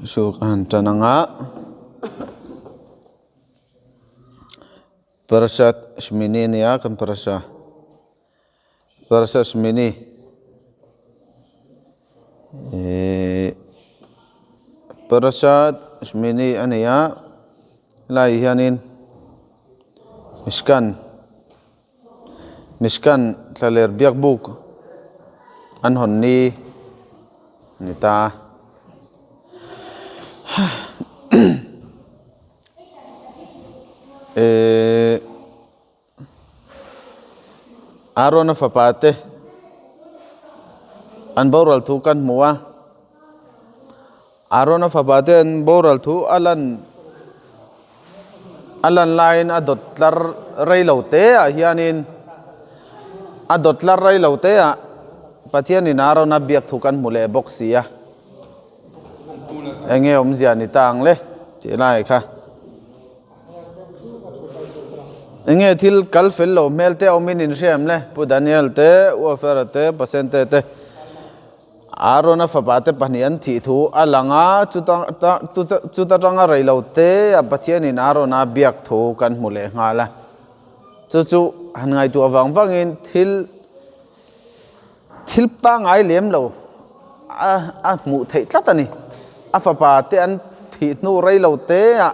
Su ka han tan anga Parashat Shmini ania kan parasha Parashat Shmini ihh Parashat Shmini ania helaiah hianin Mishkan Mishkan thlaler biak buk an hawn ni a ni ta. Ehh Arona fapa te an boral thu kan hmu a, Arona fapa te an boral thu a lan. A lan laiin a dawt tlar rei lo te ah hianin a dawt tlar rei lo te ah Pathianin a rawn a biak thu kan hmu leh bawk si a, eng nge awmzia ni ta ang le tih lai kha. Eng nge thil kal fel lo hmel te awmin in hria em le Pu Daniel te, Uafera te, Pasente te. Aarona fapate pahnih an thih thu a lang a, chuta tanga rei lo te a Pathianin Aarona biak thu kan hmu leh nghal a. Chu chu han ngaihtuah vang vangin thil thil pangngai lem lo a hmuh theih tlat a ni. A fapate an thih hnu rei lo te ah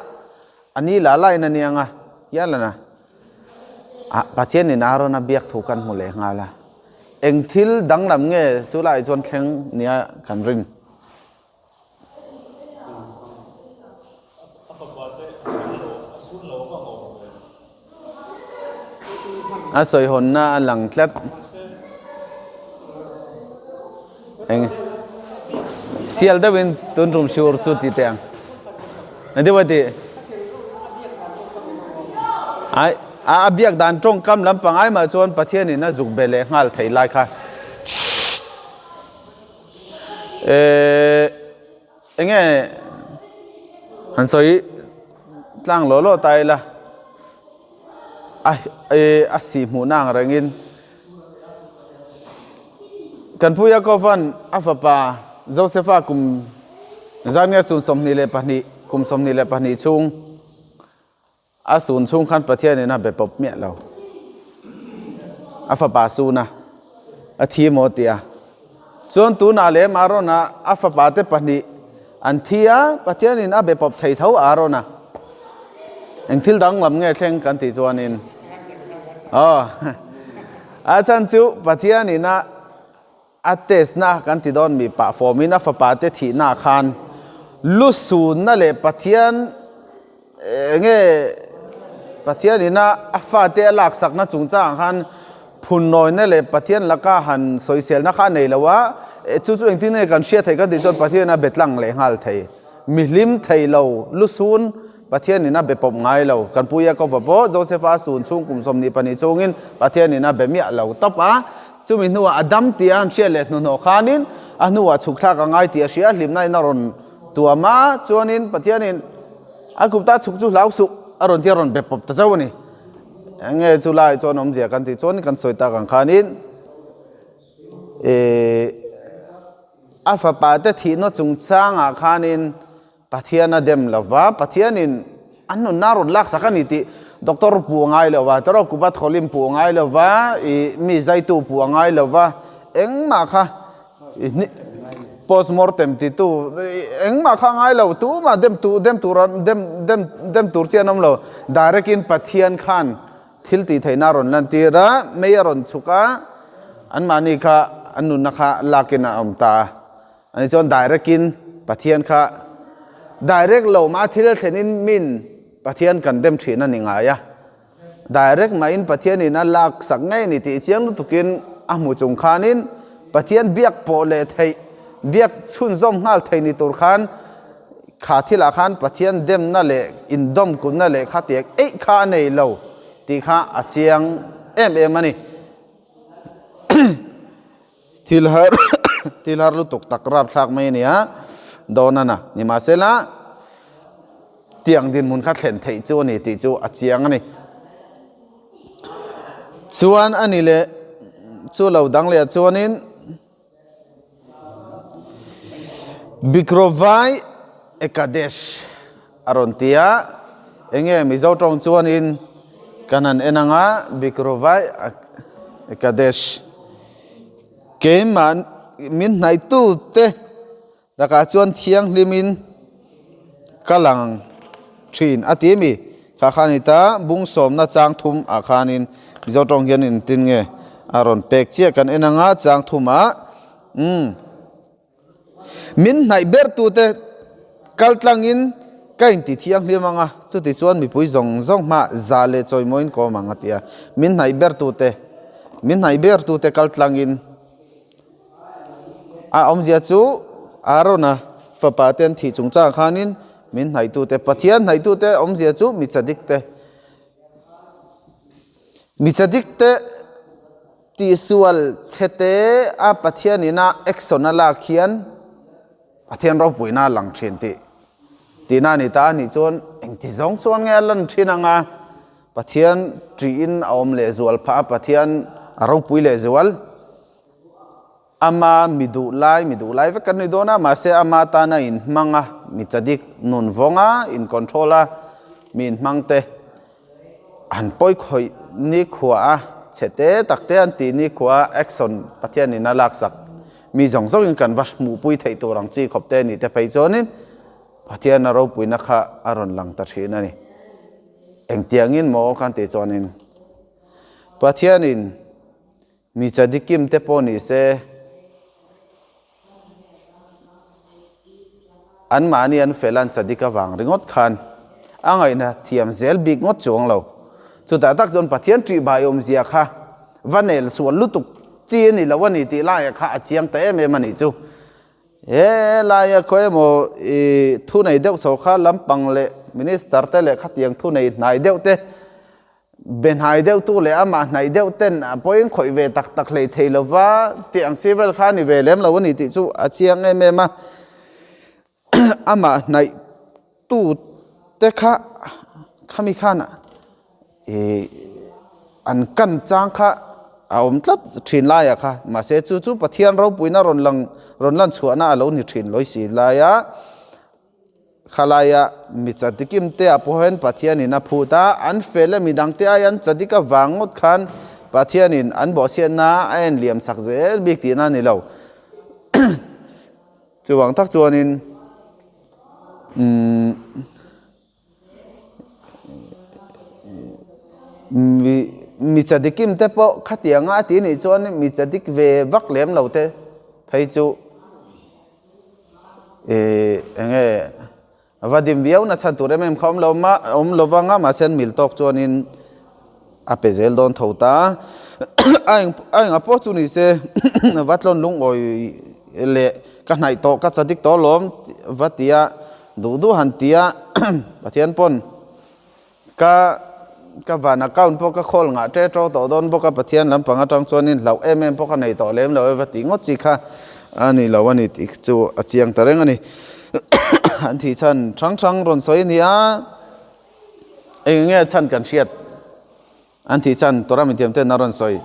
a ni la lain a niang a, hialana Pathianin Aarona biak thu kan hmu leh nghal a. Eng thil danglam nge chu laiah chuan thleng nia kan rin? A sawi hawnna a lang tlat. Eng sial deuhin tun tum siur chu ti teh ang. Engtin maw tih? Ai a biak dan tawngkam lampang ai mah chuan Pathianin a zuk be leh nghal thei lai kha eh enge han sawi tlang law law ta ila a eh a sih hmuhna ang rengin kan pu Yakova'n a fapa Josefa kum zan nge sun 22 kum 22 chhung A sun chhung khan Pathianin a be pawp miah lo. A fapa sun a, a thi maw ti a. Chuan tunah lem Aaron-a a fapa te pahnih an thi a, Pathianin a be pawp thei tho Aaron-a. Eng thil danglam nge thleng kan tih chuanin aw a chhan chu Pathianin a a test na kan ti dawn mi pah fawmin a fapa te thihna khan lu sunna leh Pathian enge Pathian ina a fate a laksakna chungchangah khan phunnawina leh Pathian laka han sawiselna kha a nei lo a, chu chu engtin nge kan hriat theih kan tih chuan Pathian a be tlang leh nghal thei. Mi hlim thei lo lu sun Pathian in a be pawp ngai lo. Kan pu Jakob-a pawh Josefa sun chhung kum 22 chhungin Pathian in a be miah lo tawp a. Chumi hnuah a dam tih a han hriat leh hnuhnawh khanin a hnuah chhuk thlak a ngai tih a hria, hlimna in a rawn tuam a, chuanin Pathianin a kup ta chhuk chu hlau suh a rawn ti a rawn be pawp ta zauh a ni. Eng nge chu lai chuan awmzia kan tih chuan kan sawi tak ang khanin ih a fapa te thihna chungchangah khanin Pathian a dem lo va, Pathianin an nunna rawn laksak a ni tih doctor puh a ngai lo va, tawrh kupa thawlim puh a ngai lo va, ih mi zaitu puh a ngai lo va, engmah kha postmortem titu engmah kha a ngai lo, tumah dem tu dem tur dem dem dem tur chi an awm lo, direct in Pathian khan thil tih theihna a rawn lantir a, mei a rawn chhuk a, anmahni kha an nunna kha lakin a awm ta a. Ani chuan direct in Pathian kha direct lo mah thil a thlen in min Pathian kan dem thin a ni ngai a. Direct mah in Pathian in a lak sak ngei a ni tih chiang lutuk in a hmu chung khan in Pathian biak pawh leh theih biak chhunzawm nghal thei ni tur khan kha thil ah khan Pathian demna leh indawm kutna leh kha tiang eih kha a nei lo tih kha a chiang em em a ni. Thil har thil har lutuk tak rapthlak mai a ni a, Donana nimahsela tiang dinhmun kha thlen theih chu a ni tih chu a chiang a ni. Chuan a ni leh chu lo dang leh chuanin Bikrovai. Ekadesh a rawn ti a, enge Mizo tawng chuanin kan han en ang a, Bikrovai Ekadesh. Keimah min hnaitute lakah chuan thianghlimin ka lang thin a ti mi? Kha kha ni ta, bung sawmna chang thum ah khanin Mizo tawng hian engtin nge a rawn pek chiah kan en ang a, chang thumah umm. Min hnaih bertute kal tlangin ka inti thianghlim ang a, chuti chuan mipui zawng zawng hmah za leh chawimawiin ka awm ang a ti a. Min hnaih bertute, min hnaih bertute kal tlangin a awmzia chu Aarona fapa te an thih chungchangah khanin min hnaihtute, Pathian hnaihtute awmzia chu mi chadikte, mi chadikte, Tihsual chhete a Pathian ina action a lak hian Pathian ropuina a lang thin tih tihna a ni ta a nih chuan engti zawng chuan nge a lan thin anga Pathian ṭihin a awm lehzual phah a, Pathian a ropui lehzual. Ama mi duh lai, mi duh lai vek kan ni dawn a, mahse ama tana inhmang a, mi chadik nun vawng a, in control a, mi inhmang te an pawi khawih nikhua a, chhe te tak te an tih nikhua a, action Pathian in a laksak mi zawng zawng in kan va hmuhpui theih tur ang chi khawp te a nih te phei chuanin Pathian a ropuina kha a rawn lang ta thin a ni. Engtiangin maw kan tih chuanin Pathianin Mi chadikim te pawh ni se, anmahni an fel an chadik avang ringawt khan a ngaihna thiam zel bik ngawt chuang lo. Chutah tak chuan Pathian ṭih bai awmzia kha va nel sual lutuk chi a ni lo a ni tih laiah kha a chiang ta em em a nih chu. He laia khaw emaw i thunei deuh sawrkar lampang leh minister te leh khatiang thunei hnai deuh te Be hnai deuhtu leh amah hnaih deuh ten a pawhin khawih ve tak tak hlei thei lo va tih ang si vel kha a ni ve lem lo a ni tih chu a chiang em em a. Amah hnaihtu te kha khami khan ih an kan chang kha a awm tlat thin laiah kha mahse chu chu Pathian ropuina rawn lang rawn lan chhuahna a lo ni thin lawi si laia. Khalaia mi chadikim te ah pawh hian Pathianin a phut a, an fel e midangte ai an chadik avang ngawt khan Pathianin an bawhchhiatna a en liam sak zel bik tihna a ni lo. Chuvang tak chuanin umm mi mi chadikim te pawh khatianga a ti nih chuan mi chadik ve vak lem lo te phei chu Ih enge va dim viau na chhan tur em em kha awm lo ma awm lo vang a mahse an mil tawk chuanin a pe zel dawn tho ta a eng a enga pawh chu ni se va tlawn lungawi leh ka hnaih tawh ka chadik tawh alawm va tia duh duh han tia Pathian pawn Ka ka van account pawh ka khawl ngah ṭe ṭo tawh dawn bawk a, Pathian lampang aṭang chuanin hlauh em em pawh ka nei tawh lem lo e va tih ngawt chi kha a ni lo a ni tih chu a chiang ta reng a ni. An thih chhan hrang hrang rawn sawi a ni a, eng nge chhan kan hriat an thih chhan Torah mithiam ten a rawn sawi.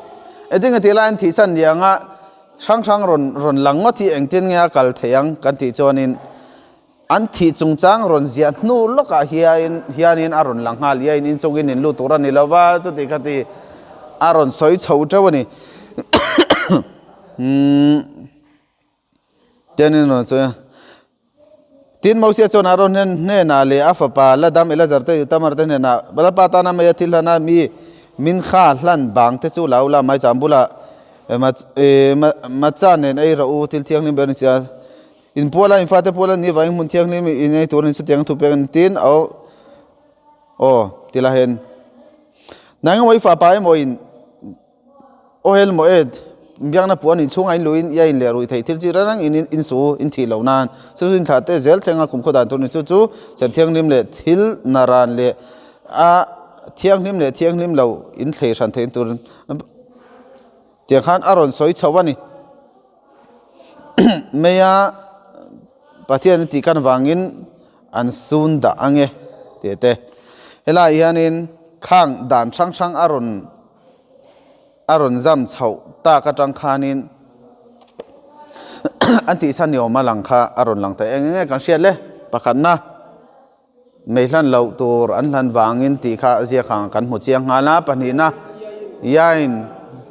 Engtin nge tih lai an thih chhan ni anga hrang hrang rawn rawn lang ngawt hi engtin nge a kal theih ang kan tih chuanin An thih chungchang rawn ziah hnu lawkah hian hianin a rawn lang nghal iain inchungin in lut tur a ni lo va, chuti kha ti a rawn sawi chho teuh a ni. Tianin rawn sawi a. Tin, Mosia chuan Aaron hnenah leh a fapa Ladam Elazar te Itamar te hnenah, Lalpa tana mei a thil hlan a, mi mincha hlan bang te chu la ula, maicham bulah macha nen ei rawh u, thil thianghlim ber a ni si a. In puala in fate puala ni vangin hmun thianghlim in ei turin chutiang thu pek a ni tin a aw ti la hen. Nang emaw i fapa emaw in Ohel Moed biakna puan in chhungah in luhin ia in leh ruih theih thil chi reng reng in in su in thih loh nan chu chu in thlah te zel thlenga kum khaw dan tur a ni chu chu chen thianghlim leh thil naran leh a thianghlim leh thianghlim lo in thlei hran theih tur tiang khan a rawn sawi chho a ni. Meia Pathian a tih kan vangin an sun dah ang e tih te. Helaiah hianin khang dan hrang hrang a rawn a rawn zam chhoh tak atang khanin an tihchhan ni awm a lang kha a rawn lang ta eng eng nge kan hriat le. Pakhatna, mei hlan loh tur an hlan vangin tih kha ziak ang kan hmu chiang nghal a. Pahnihna, Yain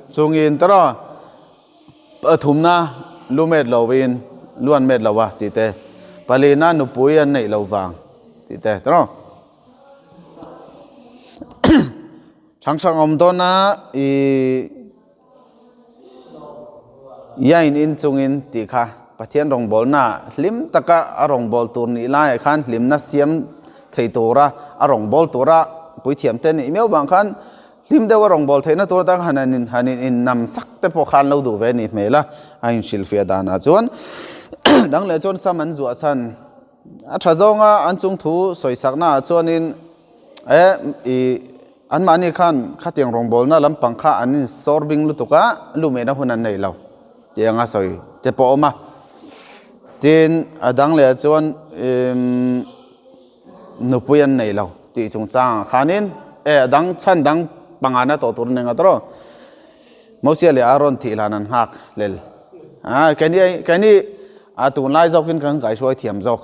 chungin tawrh pathumna lu met lovin lu an met lo a tih te. Palina, nupui an neih lo vang tih te tawrh. Chhang hrang awm dawn a i Yain in chungin tih kha Pathian rawngbawlna hlim taka a rawngbâwl tur nih laiah khan hlimna siam thei tura a rawngbâwl tura puithiam te nih miau vang khan hlim deuha rawngbâwl theihna tur atang han in han in innam sak te pawh khan lo duh ve a nih hmel a, a inhrilhfiah danah chuan dang leh chuan sam an zuah chhan a tha zawnga an chung thu sawisaknaah chuanin e i Anmahni khan khatiang rawngbawlna lampang kha an insawr bing lutuk a, lumehna hun an nei lo tih anga sawi te pawh a awm a. Tin, a dang leh ah chuan imm nupui an nei lo tih chungchangah khanin e a dang chhan dang pangana tawh tur an nei ngawt rawh. Mosia leh Aaron thih hlan an nghak hlel. A keini keini a tunlai zawkin kan kaihruai thiam zawk.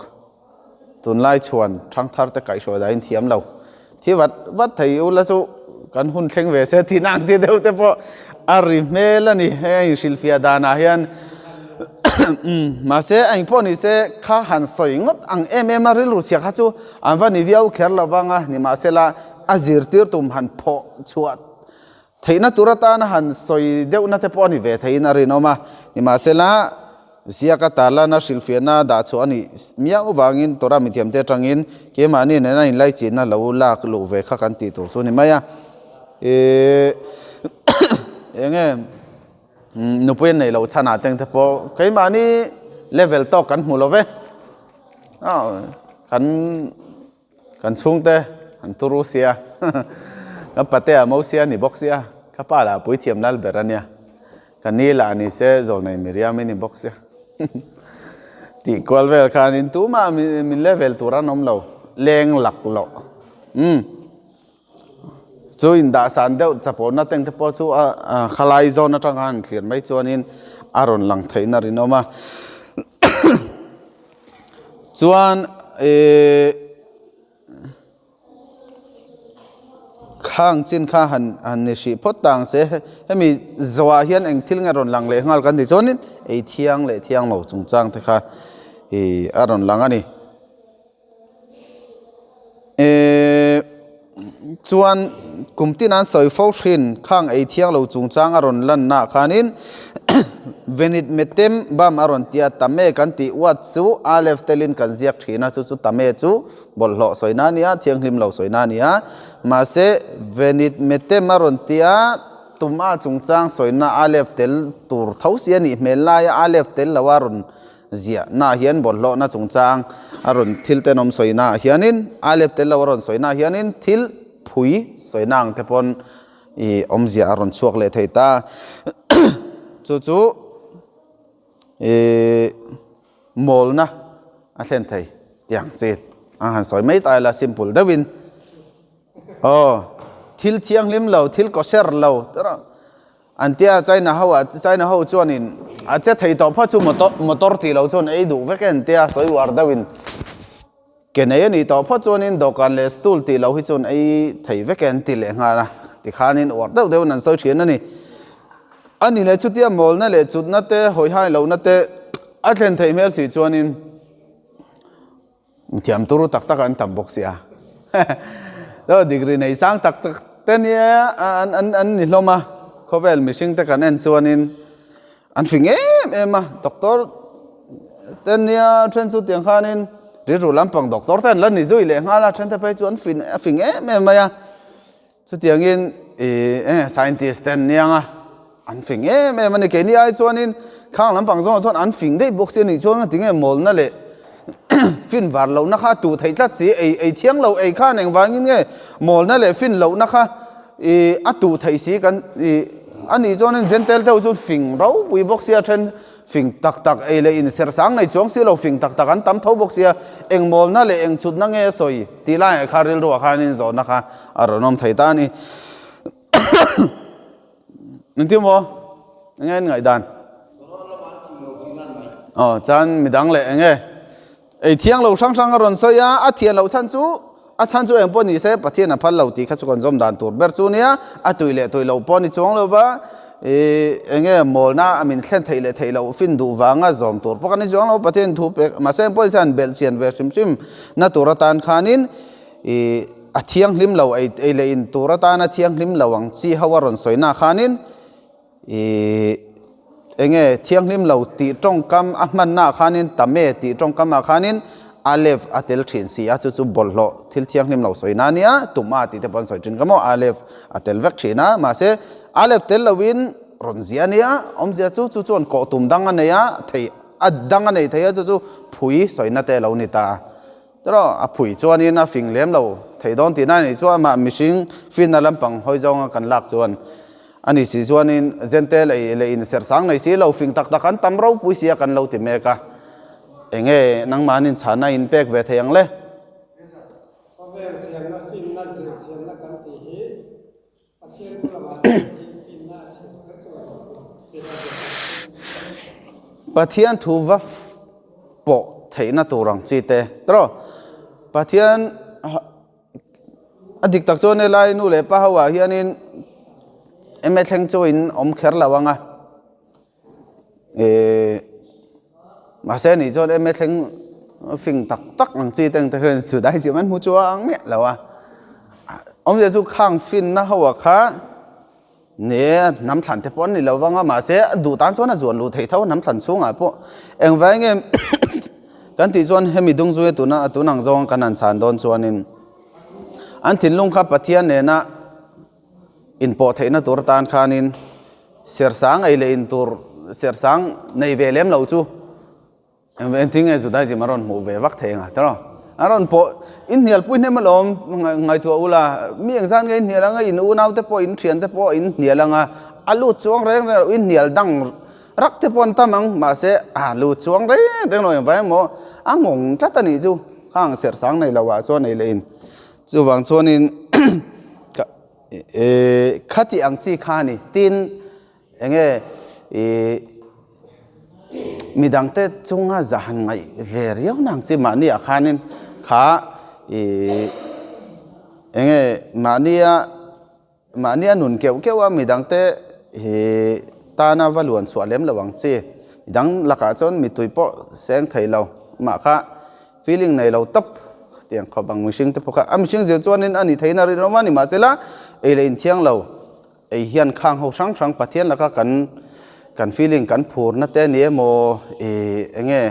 Tunlai chhuan thangthar te kaihhruai dahin thiam lo. Thi vat vat thei ula chu kan hun thleng ve se tih nang chi deuh te pawh a ri hmel a ni. Hei a inhrilhfiah danah hian mahse a engpawh ni se kha han sawi ngawt ang em em a rilru chhia kha chu an va ni viau kher lo vang a nimahsela a zirtir tum han phawh chhuah Theihna tur atana han sawi deuhna te pawh a ni ve theiin a rinawm a, nimahsela ziaka tarlana hrilhfiahna dah chhuah a nih miau vangin Torah mithiamte atangin keimahni nena inlaichihna lo lak luh ve kha kan tih tur chu a ni mai a. Ih eng nge nupui an neih loh chhanah te te pawh keimahni level tawk kan hmu lo ve, kan. Kan chhungte an turu sia, ka patea Mosia ni bawk sia, ka pa lah puithiam lal ber a nia, ka ni lah ni se zawlnei Miriam i ni bawk sia. Tih kual vel khanin tumah min level tur an awm lo, leng lak loh. Umm. Chu indahsan deuh chapawhna teng te pawh chu a khalai zawn atang khan an thlir mai chuanin a rawn lang theihna rinawm a. Chuan ihh khang chin kha han han ni hrih phawt ta ang se hemi zawhah hian eng thil nge rawn lang leh nghal kan tih chuanin ei thiang leh thiang lo chungchang te kha ihh a rawn lang a ni. Ehh chuan kum tin an sawi fo thin khang ei thiang lo chungchang a rawn lan naah khanin Venit Metem Bam a rawn tia Tame kan tih uat chu Aleph telin kan ziak thin a chu chu Tame chu bawlhhlawh sawi na a ni a thianghlim lo sawi na a ni a mahse Venit Metem a rawn tia Tuma chungchang sawi na Aleph tel tur tho si a nih hmel laia Aleph tel lo a rawn Ziahnaah hian bawlhhlawhna chungchang a rawn thil tenawm sawinaah hianin Aleph tel lo a rawn sawinaah hianin thil phui sawina ang te pawn ih awmzia a rawn chhuak leh thei ta. Chu chu ih mawlna a thlen thei tiang chi a han sawi mai ta ila simple deuhin aw thil thianghlim lo thil kawser lo An tia China ho ah China ho chuanin a che thei tawh phawt chu motor motor tih loh chuan ei duh vek e an tia sawi uar deuhin ke nei a nih tawh phawt chuanin dawhkan leh stool tih loh hi chuan ei thei vek e an ti leh nghal a tikhanin uar deuh deuhin an sawi thin a ni. A ni leh chutia mawlna leh chutna te hawihai lohna te a thlen theih hmel si chuanin Thiam turu tak tak an tam bawk sia. Aw degree nei sang tak tak te nia an an an ni hlawm a. Khawvel mihring te kan en chuanin an fing em em a. Doctor te nia then chu tiang khanin rilru lampang doctor te an la ni zui leh nghal a. Then te phei chu an fin a fing em em mai a. Chutiangin ih scientist ten niang a, an fing em em a ni. Keini ai chuanin khang lampang zawngah chuan an fing daih bawk si a nih chuan tinge mawlna leh fin var lohna kha a tuh theih tlat si. Ei ei thiang lo ei khan engvangin nge mawlna leh fin lohna kha ih a tuh theih si kan ih a nih chuanin Jentail te ho chu fing ropui bawk sia then Fing tak tak ei leh in ser sang nei chuang si lo, fing tak tak an tam tho bawk sia, eng mawlna leh eng chutna nge a sawi tih laiah kha rilruah khan in zawhna kha a rawn awm thei ta a ni. Engtin maw? Enge in ngaihdan? Aw, chuan midang leh enge? Ei thiang lo hrang hrang a rawn sawi a, a thian loh chhan chu a chhan chu eng pawh ni se Pathian a phal lo tih kha chu kan zawm dan tur ber chu nia, a tui leh tui loh pawh ni chuang lo va, ih eng nge mawlna a min thlen theih leh theih loh fin duh vanga zawm tur pawh kan ni chuang lo, Pathian thu pek mahse eng pawh ni se han belh chian ve hrim hrim na tur atan khanin ih a thianghlim lo ei ei leh in tur atana thianghlim lo ang chi ho a rawn sawi na khanin Ih, enge thianghlim lo tih tawngkam a hmanna ah khanin tame tih tawngkam ah khanin Aleph a tel thin si a, chu chu bawlhhlawh thil thianghlim lo sawi na nia, tuma tih te pawh an sawi thin ka maw, Aleph a tel vek thin a, mahse Aleph tel loin rawn zia nia, awmzia chu chu chuan kawh tum dang a nei a, thei a dang a nei thei a, chu chu phui sawina te a lo ni ta a. Tiraw, a phui chuanin a fing lem lo thei dawn tihna a nih chuan amah mihring finna lampang hawi zawnga kan lak chuan a ni si chuanin Zentel ei leh in serh sang nei si lo fing tak tak an tam ropui sia kan lo ti mek a, enge nangmahnin chhana in pek ve thei ang le? Khawvel thiamna finna zir thiamna kan tih hi Pathian thu lamah chuan finna a chhel kher chu a lo ti a. Pathian thu va pawh theihna tur ang chi te tawh Pathian a dik tak chuan helai nu leh pa ho ah hianin enge thleng chu in awm kher lo ang a eh mahse nih chuan enge thleng fing tak tak ang chi te ang te hian sudai zim an hmu chuang miah lo a awmzia chu khang finna ho ah kha. Ni, hnam thlan te pawh an ni lo vang a, mahse a duh tan chuan a zuan luh theih tho hnam thlan chhungah pawh. Engvai nge kan tih chuan hemi dungzuia tuna a tun ang zawng kan han chhan dawn chuanin an thinlung kha Pathian nena inpawh theihna tur atan khanin sersang ei leh in tur sersang nei ve lem lo chu Engtin nge Judaism a rawn hmuh ve vak thei anga tiraw? A rawn pawh in hnial pui hnem alawm ngaihtuah ula, mi engzan nge in hnial anga in unau te pawh in thian te pawh in hnial anga a lut chuang reng reng lo in hnial dang rak te pawh an tam ang mahse a lut chuang reng reng lo engvang emaw a ngawng tlat a nih chu khang serh sang nei lo ah chuan ei leh in chuvang chuanin khati ang chi kha a ni tin Enge i midangte chunga zah han ngaih ve riau nang chi mahni ah khanin kha i enge mahnia mahnia nun keuh keuh a midangte hi tana va luan chhuah lem lo ang chi midang lakah chuan mitui pawh seng thei lo mah kha feeling nei lo tawp tiang khawp ang mihring te pawh kha a mihring zir chuanin a ni theihna rinawm a ni mahsela ei leh inthiang lo. Ei hian khang ho hrang hrang Pathian laka kan kan feeling kan phurna te ni emaw ih enge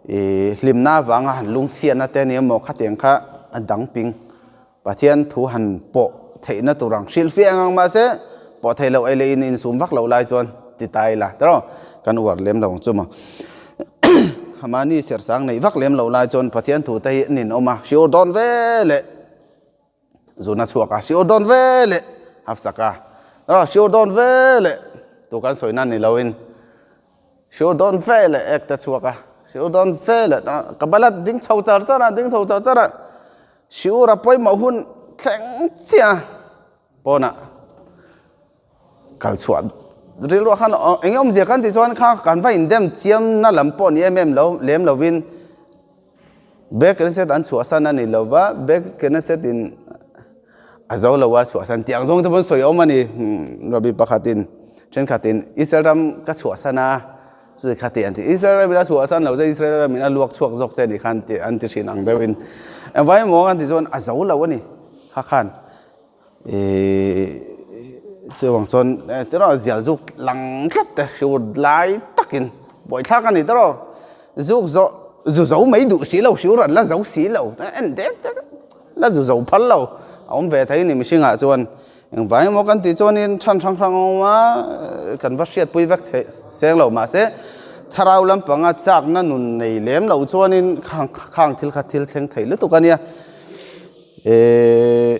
ih hlimna avanga han lungchhiatna te ni emaw khatiang kha a dang ping Pathian thu han pawh theihna tur ang hrilhfiah eng ang mahse pawh theih loh ei leh in insum vak loh lai chuan ti ta ila tiraw kan uar lem lo ang chu maw mahni serhsang neih vak lem loh lai chuan Pathian thu te hi a ninawm a hriur dawn ve leh. Zuna chhuak a siur dawn ve leh hafsak a rawh siur dawn ve leh tu kan sawi nan ni lo in siur dawn ve leh ek te chhuak a siur dawn ve leh ka bala ding chho char char a ding chho char char a siur a pawimawh hun thleng chiah a pawnah kal chhuah rilruah khan eng awmzia kan tih chuan kha kan va indem chiamna lam pawh ni em em lo lem lovin Bag Knesset an chhuahsan a ni lo va, Bag Knesset in a zo lo a chhuahsan tih ang zawng te pawh an sawi awm a ni. Rabbi pakhatin thenkhatin Israel ram ka chhuahsan a, chuti kha tih an ti. Israel ramin a chhuahsan lo che, Israel ramin a luak chhuak zawk che ni khan tih an ti thin ang deuhin. Engvai emaw an ti chuan a zo lo a ni kha khan. Ihh chuvang chuan tiraw zial zuk lang tlat te hriur lai takin buaithlak a ni tiraw zuk zawh zu zo mai duh si lo hriur an la zo si lo en dek dek la zu zo phal lo a awm ve thei a ni mihringah chuan engvang emaw kan tih chuanin chhan hrang hrang a awm a kan va hriatpui vek theih seng lo mahse thlarau lampanga chakna nun nei lem loh chuanin khang khang thil kha thil thleng thei lutuk a nia. Eee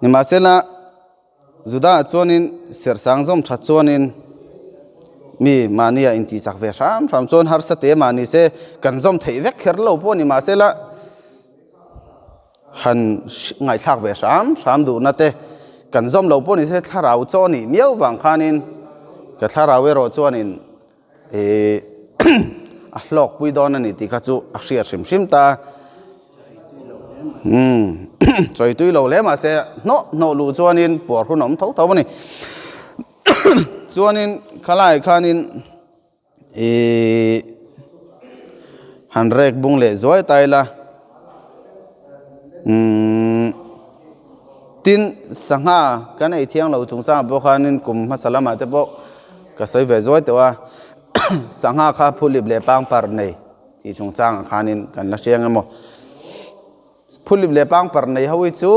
nimahsela Juda chuanin serhsang zawm that chuanin mi mahnia intihchak ve hram hram chuan harsa te mahni se kan zawm theih vek kher lo pawh nimahsela han ngaihthlak ve hram hram duhna te kan zawm lo pawh ni se thlarau chaw nih miau vang khanin ka thlarau erawh chuanin. Ih. a hlawkpui dawn a ni tih kha chu a hriat hrim hrim ta. Umm chawi tui lo hle mahse hnawh hnawh luh chuanin puar hun a awm tho tho a ni. Chuanin khalai khanin Ihh han rek bung leh zuai ta ila umm tin sangha kan ei thiang lo chung changah pawh khanin kum hmasa lamah te pawh ka sawi ve zuai tawh a sangha kha phulip leh pangpar nei tih chung changah khanin kan la hriang emaw phulip leh pangpar nei ho hi chu.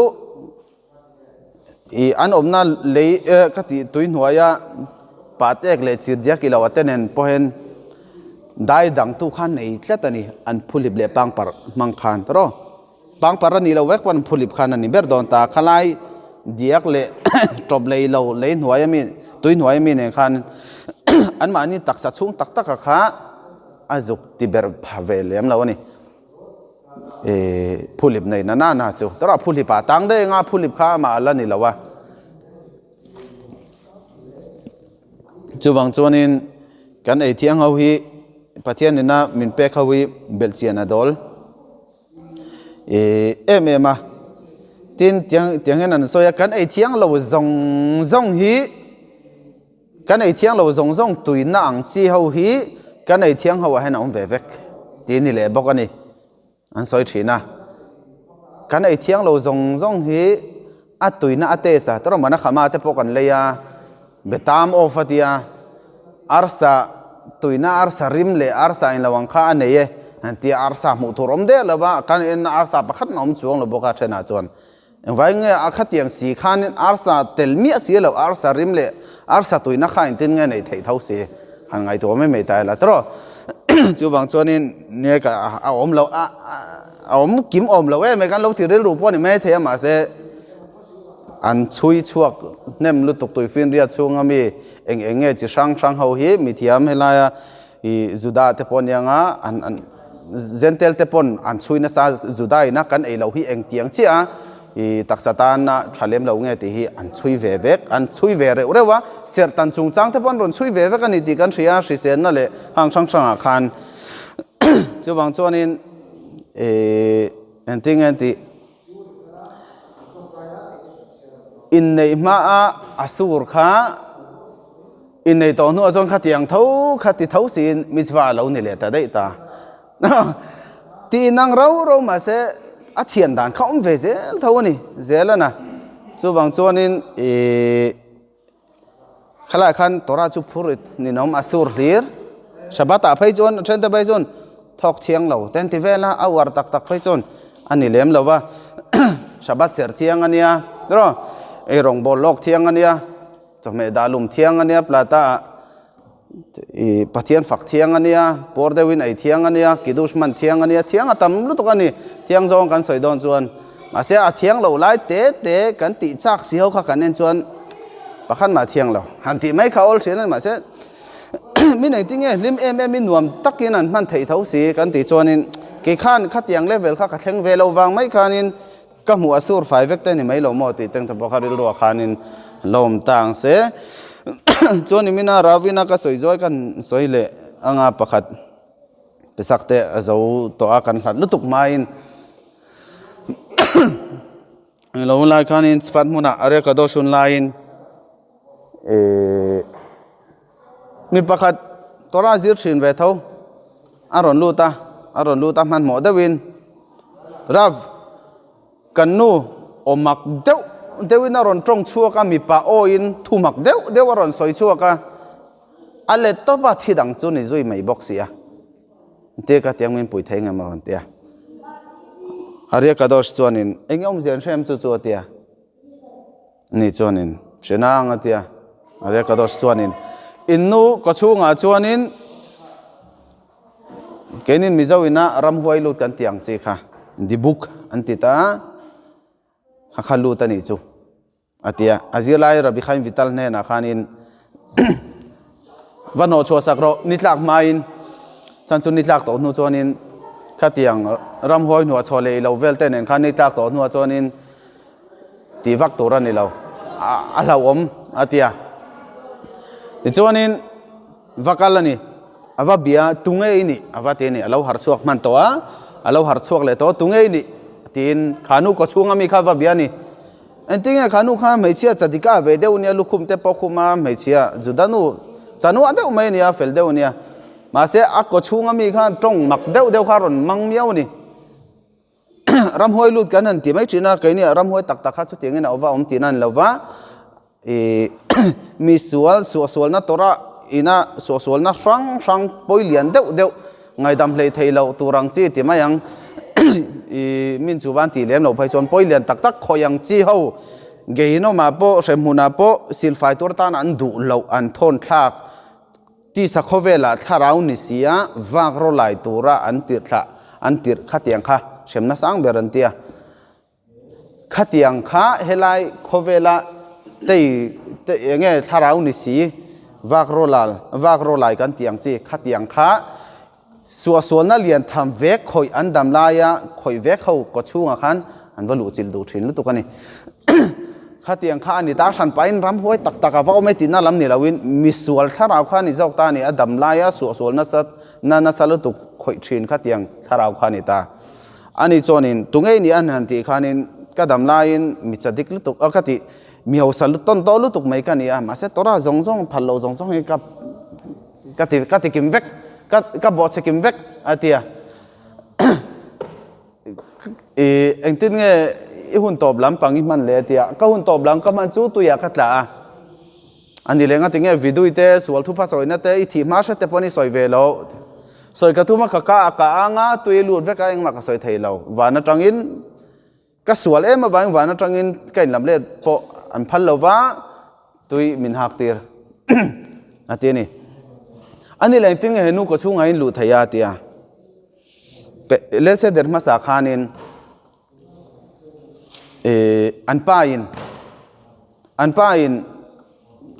Ih an awmna lei eh ka tih tui hnuaia patek leh chir diak ilo a te nen pawhin dai dang tu khan nei tlat a ni an phuhlip leh pangpar hmang khan ta rawh pangpar a nih loh vek pawn an phuhlip khan a ni ber dawn ta khalai diak leh tawp lei lo lei hnuai ami tui hnuai ami nen khan anmahni taksa chhung tak tak a kha a zuk ti ber pha ve lem lo a ni. Ih phulip nei na na na chu tawrah phulip ah tang daih anga phulip kha amah a la ni lo a chuvang chuanin kan ei thiang ho hi Pathian ina min pek ho hi belh chian a dawl ih em em a tin tiang tiang hian an sawi a kan ei thiang lo zawng zawng hi Kan ei thiang lo zawng zawng tuina ang chi ho hi kan ei thiang ho ah hian a awm ve vek tih ni leh bawk a ni an sawi thin a. Kan ei thiang lo zawng zawng hi a tuina a taste a tawrh mana khama te pawh kan lei a betam off a tia arsa tuina arsa rim leh arsa in lo ang kha a nei e an tia arsa hmuh tur awm der lo va kan en arsa pakhat mah awm chuang lo bawk a thenah chuan. Engvai nge a khatiang si khanin arsa tel miah si lo, arsa rim leh arsa tuina kha engtin nge neih theih tho si? Han ngaihtuah mai mai ta ila tawrh. Chuvang chuanin nge ka a awm lo a a awm kim awm lo em mai kan lo ti rilru pawh a ni mai thei a mahse an chhui chhuak hnem lutuk tuifinriat chhunga mi eng eng nge chi hrang hrang ho hi mithiam helaia Ih Juda te pawh aniang a, an an Zentel te pawn an chhui nasa Juda ina kan ei loh hi engtiang chiah a, ih taksa tana tha lem lo nge tih hi an chhui ve vek, an chhui ve reuh reuh a, serhtan chungchang te pawh an rawn chhui ve vek a ni tih kan hria a, hriselna leh hang hrang hrangah khan chuvang chuanin ih engtin nge tih Inneih hmaa a sur kha inneih tawh hnuah chuan khatiang tho kha ti tho siin mitzvah a lo ni leh ta daih ta. Tih inang rau rau mahse a thian dan kha awm ve zel tho a ni zel a na. Chuvang chuanin ih Khalai khan Torah chu phur it ninawm a sur hlir. Shabbat ah phei chuan a then te phei chuan thawk thiang lo ten ti vel a, a uar tak tak phei chuan a ni lem lo va. Shabbat serh thiang a nia tiraw, ei rawngbawl lawk thiang a nia, chawhmeh dah lum thiang a nia, plata ah ih Pathian fak thiang a nia, puar deuhin ei thiang a nia, kiddush hman thiang a nia, thiang a tam lutuk a ni. Thiang zawng kan sawi dawn chuan mahse a thiang lo lai te te kan tih chak si ho kha kan en chuan pakhat mah thiang lo han tih mai kha awl thin a ni mahse min engtin nge hlim em em in nuam takin an hman theih tho si kan tih chuanin kei khan khatiang level kha ka thleng ve lo vang mai khanin Ka hmuh a sur fai vek te ni mai lo maw tih teng te pawh kha rilruah khanin lo awm ta ang se. Chuan imina Ravina ka sawi zuai kan sawi leh anga pakhat pesak te a zo tawh a kan hlat lutuk hmain lo hun lai khanin chfat hmunah Arya Kadosh hun laiin ihh mi pakhat Torah zir thin ve tho a rawn lut a a rawn lut a hmanhmawh deuhin Rav, kan nu aw mak deuh deuhin a rawn tawng chhuak a, mipa awin thu mak deuh deuh a rawn sawi chhuak a, a let tawp a, thi dang chu ni zui mai bawk si a. Tia ka tiang min pui thei ngem a rawn ti a. Arya Kadosh chuanin eng awmzia an hrem chu chu a ti a. Ni chuanin hre nang a ti a. Arya Kadosh chuanin in nu kawchhungah chuanin Keinin Mizo ina ramhuai lut kan tih ang chi kha dibuk an ti ta a, kha kha lut a nih chu a ti a. A zirlai Rabbi Chaim Vital hnenah khanin va hnawh chhuah sak rawh ni tlak hmain chan chu ni tlak tawh hnu chuanin khatiang ramhuai hnuah chhuah leh ilo vel te nen khan ni tlak tawh hnuah chuanin tih vak tur a ni lo a hlauhawm a ti a. Tichuanin va kal a ni. A va bia, Tunge i nih? A va ti a ni. A lo harh chhuak hman tawh a, a lo harh chhuak leh tawh a, Tunge i nih? Tiin kha nu kawchhunga mi kha a va bia a ni. Engtinge kha nu kha hmeichhia chadika ve deuh nia, lukhum te pawh khum a, hmeichhia Juda nu chanua deuh mai a nia, fel deuh a nia. Mahse a kawchhunga mi khan tawng mak deuh deuh kha a rawn mang miau a ni. Ramhuai lut kan han ti mai thin a, keini ah ramhuai tak tak kha chutiangin a awva awm tihna a ni lo va, ih mi sual suahsualna tawrh a ina suahsualna hrang hrang pawi lian deuh deuh ngaidam hlei thei loh tur ang chi ti mai ang ih min chu van tih lem loh phei chuan pawi lian tak tak khawi ang chi ho geinawmah pawh hremhmunah pawh silfai tur tan an duh loh an thawn thlak. Tisa khawvelah thlarau ni si a, vak rawlai tura an tirh thlah an tirh khatiang kha hremna sang ber an ti a. Khatiang kha helai khawvela tei te enge thlarau ni si vak rawlal vak rawlai kan tih ang chi khatiang kha suahsualna lian tham vek khawih an dam laia khawih vek ho kawchhungah khan an va luh chilh duh thin lutuk a ni. Khatiang kha a ni ta hran pahin ramhuai tak tak a va awm e tihna lam ni loin misual thlarau kha a ni zawk ta a ni, a dam laia suahsual nasa na nasa lutuk khawih thin khatiang thlarau kha a ni ta. A ni chuanin tunge i nih a han tih khanin ka dam laiin mi cha dik lutuk a ka tih mi hausa tawn tawh lutuk mai ka ni a, mahse Torah zawng zawng phal lo zawng zawng hi ka ka ti ka ti kim vek ka ka bawhchhe kim vek a ti a i engtin nge i hun tawp lam pang i hman le a ti a ka hun tawp lam ka hman chu tuiah ka tla a ani leh nga tinge vidui te sual thupa sawina te i thih hma hret te pawh ni sawi ve lo sawi ka tum a ka ka a ka anga tui lut vek a engmah ka sawi thei lo van atangin Ka sual em avangin van atangin ka inlam let pawh an phal lo va, tui min hak tir a ti a ni. A ni leh engtin nge he nu kawchhungah in luh thei a ti a. Lelse der hmasa khanin an pa in an pa in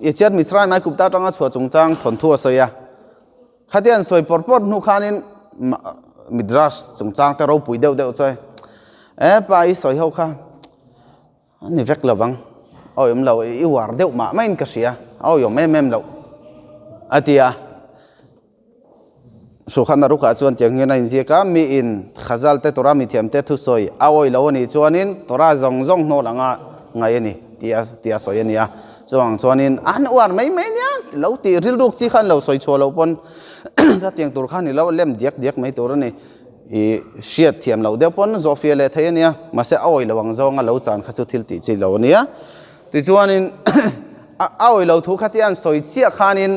Egypt Mizraim Aigupta atanga chhuah chungchang thawnthu a sawi a. Khati an sawi pawr pawr hnu khanin Midrash chungchang te ropui deuh deuh chuan e pa i sawi ho kha a ni vek lovang a awm lo i uar deuh mah maiin ka hria a awm em em loh a ti a. Suhkhan Arukah chuan tiang hian a inziak a, miin Khazal te Torah mithiam te thusawi a awih lo a nih chuanin Torah zawng zawng hnawl anga ngaih a ni tih a sawi a ni a. Chuvang chuanin an uar mai mai nia lo tih rilruk chi khan lo sawi chhuah loh pawn ka tiang tur khan i lo lem diak diak mai tur a ni. I hriat thiam loh deuh pawn zawhfiah leh thei a nia, mahse a awih lo ang zawnga lo chan kha chu thil tih chi lo a nia. Tichuanin a awih lo thu kha tia an sawi chiah khanin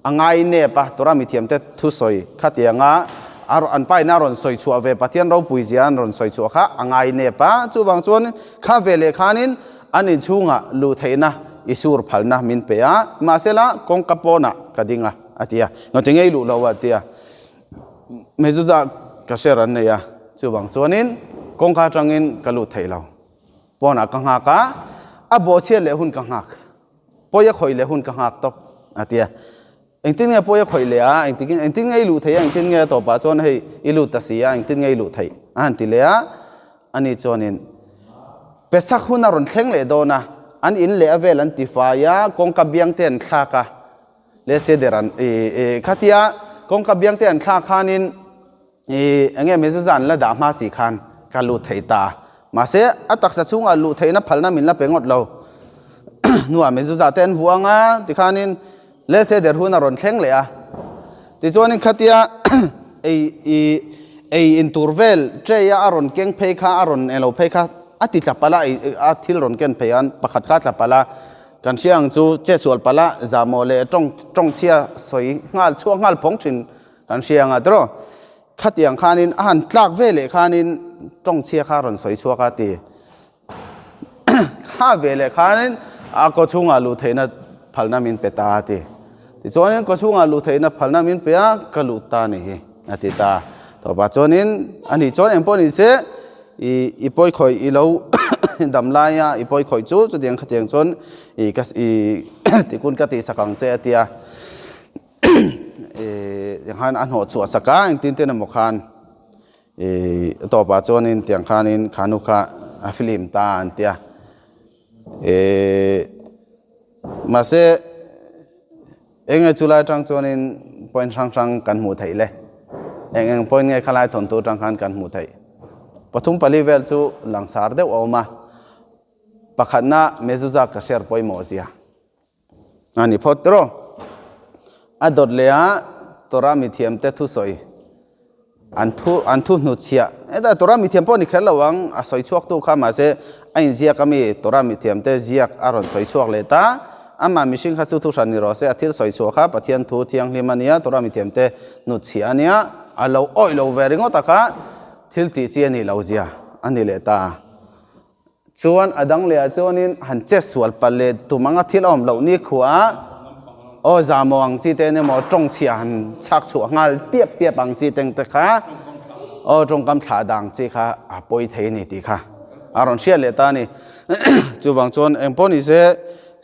a ngai nep a, Torah mithiamte thusawi khatianga an paina rawn sawi chhuah ve Pathian ropui zia an rawn sawi chhuah kha a ngai nep a, chuvang chuan kha ve leh khanin an inchhungah luh theihna i sur phalna min pe a, mahsela kawngka pawnah ka ding a a ti a, ngawti ngei luh lo a ti a, mezuzah ka share an nei a, chuvang chuanin kawngka atangin ka lut thei lo, pawnah ka nghak a, a bawhchhiat leh hun ka nghak. Pawi a khawih leh hun ka nghak tawp a ti a. Engtin nge pawi a khawih leh a, engtin engtin nge i luh theih a, engtin nge a tawpah chuan hei i lut ta si a, engtin nge i luh theih a han ti leh a. Ani chuanin Pesach hun a rawn thleng leh dawn a, an in leh a vel an ti fai a, kawngka biang te an thlak a, leh seder an ih khatia kawngka biang te an thlak khanin I enge mezuzah an la dah hma si khan ka lut thei ta. Mahse, a taksa chhungah luh theihna phalna min la pe ngawt lo. Hnuah mezuzah te an vuah ang a, tikhanin lelse der hun a rawn thleng leh a. Tichuanin khatia ei i ei in tur vel tray a a rawn keng phei kha a rawn elo phei kha a ti tla palh a, ei a thil rawn ken phei an pakhat kha a tla palh a. Kan hria ang chu chetsual palh a, zahmawh leh tawng tawngchhia sawi nghal chhuak nghal phawng thin Kan hria anga tiraw? Khatiang khanin a han tlak ve leh khanin tawng chhia kha rawn sawi chhuak a ti. Kha ve leh khanin a kaw chhungah luh theihna phalna min pe ta a ti. Tichuanin kaw chhungah luh theihna phalna min pe a, ka lut ta ni hi a ti ta. Tawpah chuanin a nih chuan engpawh ni se i i pawi khawih i lo dam laia i pawi khawih chu chutiang khatiang chuan i ka i tikun ka tihsak ang che a ti a. Tiang khan a hnawh chhuah sak a, engtin ten emaw khan ih a tawpah chuanin tiang khanin khanu kha a film ta an tia ih mahse eng nge chulai atang chuanin. point hrang hrang kan hmuh theih le? Eng eng point nge khalai thawnthu atang khan kan hmuh theih? Pathum pali vel chu langsar deuh a awm a. Pakhatna mezuzah ka share pawimawh zia a ni phawt tiraw. A dawt leh a Torah mithiamte thusawi an thu an thu hnutchhiah hetah Torah mithiam pawh ni kher lo ang a sawi chhuak tu kha mahse a inziak ami Torah mithiamte ziak a rawn sawi chhuak leh ta amah mihring kha chu thu hran ni rawh se a thil sawi chhuah kha Pathian thu thianghlim a nia Torah mithiamte hnutchhiah a nia a lo awih lo ve ringawt a kha thil tih chi a nih loh zia a ni leh ta. Chuan a dang leh ah chuanin han che sual palh leh tum anga thil a awm loh ni khuah aw zahmawh ang chi te emaw tawng chhia han chhak chhuah nghal piap piap ang chi teng te kha aw tawngkam thlah dang chi kha a pawi thei a ni tih kha a rawn hriat leh ta a ni. Chuvang chuan eng pawh ni se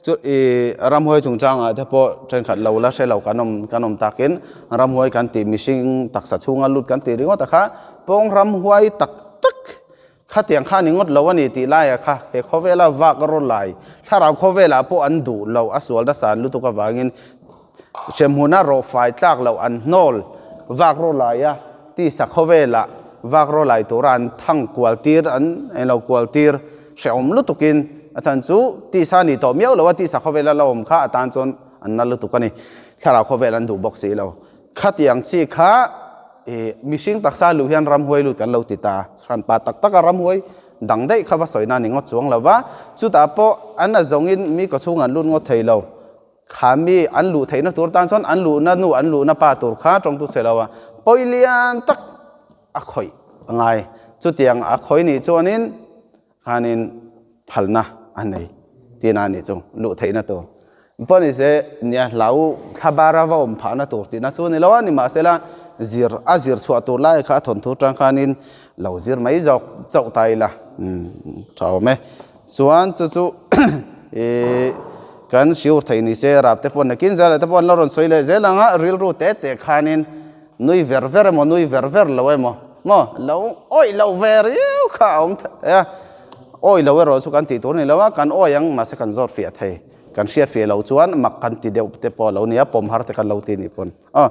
chu ih ramhuai chungchangah te pawh thenkhat lo la hre lo kan awm kan awm takin ramhuai kan tih mihring taksa chhunga lut kan tih ringawt a kha pawng ramhuai tak tak Khatiang kha ni ngawt lo a ni tih laiah kha he khawvela vak rawn lai thlarau khawvelah pawh an duh lo a sual nasa an lutuk avangin hremhmuna rawhfai tlak loh an hnawl vak rawn lai a tisa khawvelah vak rawn lai tura an thang kual tir an englo kual tir hrehawm lutukin a chhan chu tisa a ni tawh miau lo a tisa khawvela la awm kha atan chuan an na lutuk a ni thlarau khawvel an duh bawk si lo khatiang chi kha I mihring taksa luh hian ramhuai lut kan lo ti ta. Hranpa tak taka ramhuai dang daih kha va sawi na ni ngawt chuang lo va. Chutah pawh an a zawngin mi kawchhung an lut ngawt thei lo. Kha mi an luh theihna tur tan chuan an luhna nu an luhna pa tur kha tawngtu chhe lo a pawi lian tak a khawih a ngai. Chutiang a khawih nih chuanin khanin phalna a nei tihna a nih chu luh theihna tur pawh ni se nia hlau thla bara va awm phahna tur tihna chu a ni lo a nimahsela zir a zir chhuah tur lai kha a thawnthu tang khanin lo zir mai zawk chauh ta ila tha awm e chuan chu chu ih kan siur thei ni se rap te pawh nakin zel ah te pawh an la rawn sawi leh zel ang a rilru te te khanin nui ver ver emaw nui ver ver lo emaw maw lo awih loh ve riau kha a awm thei a awih lo erawh chu kan tih tur a ni lo a kan awih ang mahse kan zawt fiah thei kan hriat fiah loh chuan mak kan ti deuh te pawh a lo ni a pawm har te kan lo ti nih pawn aw.